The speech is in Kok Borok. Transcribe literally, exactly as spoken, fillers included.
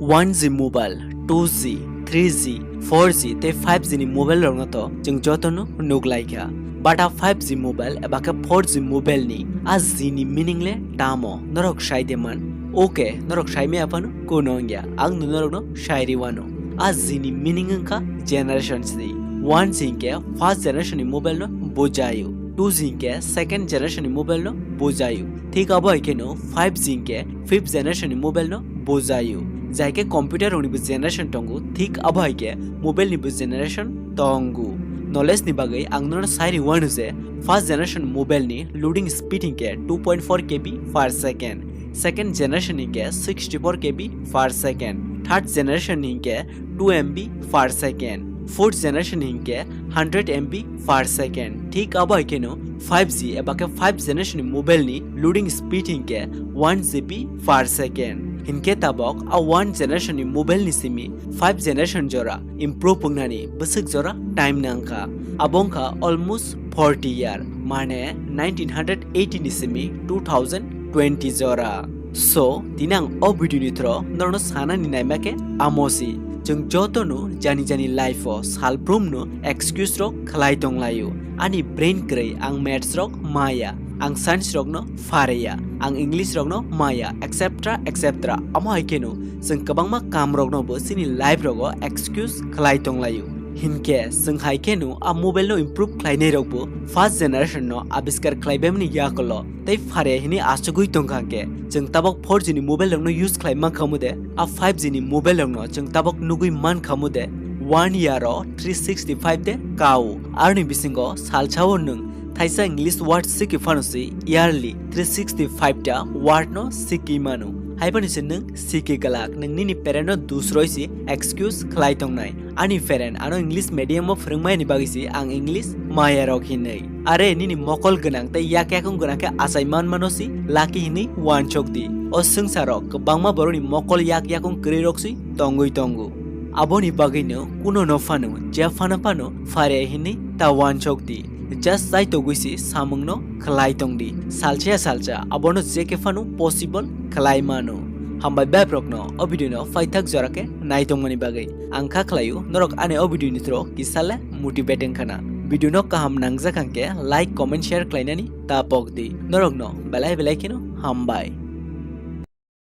One G mobile, two G, three G, four G tei five G ni mobile rokno to chwng jotono nuk lai kha. But a five G mobile eba khe four G mobile ni a G ni meaning le tamo norok sai de man? Okay, norok sai maya phano kuno wngya, ang no norokno sai ri wano. A G ni meaning wngkha generation sri. One G hinkhe first generation ni mobile no bujaio. Two G hinkhe second generation ni mobile no bujaio. Thik abo hai kheno five G hinkhe fifth generation ni mobile no bujaio. Jai khe computer rokni bo generation tongo, thik abo hai khe mobile ni bo generation tongo. Knowledge ni bagwi ang nono sai ri wano je first generation mobile ni loading speed hinkhe two point four K B per second, second generation hinkhe sixty-four K B per second, third generation hinkhe two M B per second, fourth generation hinkhe hundred M B per second. Thik abo hai kheno five G eba khe five generation ni mobile ni loading speed hinkhe one G B per second. Hinkhe tabok a one generation ni mobile ni simi five generation jora improve wngnani bwswk jora time nangkha. Abo wngkha almost forty year, mane nineteen hundred eighty ni simi two thousand twenty jora. So, tini ang o video ni thro norokno sanani naima khe amo si, chwng joto no jani jani life o salbrum no excuse rok khlai tong laio. Ani brain kwrwi, ang maths rok maya, ang science rok no phareya, ang English rok no maya, et cetera et cetera. Amo hai kheno chwng kwbangma kam rok no bo chini life rogo excuse khlai tong laio. Hinkhe chwng hai kheno a mobile no improve khlainai rok bo first generation no abiskar khlai baimani yakulo tei phareya hinwi achugwi tongkha khe, chwng tabok four G ni mobile rokno use khlai mankha mude, a five G ni mobile rokno chwng tabok nugwi mankha mude, one year o three sixty-five de kao. Aroni bisingo salsao nwng thaisa English word sikhi phano si yearly three sixty-five ta word no sikhi mano. Haibani se nwng sikhi glak, nwng nini parent no dusroi si excuse khlai tongnai. Ani parent ano English medium o phwrwngmani bagwi se ang English maya rok hinwi. Are nini mokol gwnang tei yak yakung gwnang khe achai man mano si lucky hinwi uansok di. O swngcharo kwbangma borokni mokol yak yakung kwrwi rok si tongwi tongo. Aboni bagwino kuno no phano, je phano phano phare hinwi ta uansok di. Just chaitogwi si samung no khlai tong di. Salsa ya salsa abono je khe phano possible khlai mano. Hambai beb rokno o video no paithak jora khe naitongmani bagwi. Ang kha khlaio norok ani o video ni thro kisa le motivate wngkhana. Video no kaham nangjak hwnkhe like, comment, share khlainani ta pok di. Norokno belai belai kheno hambai.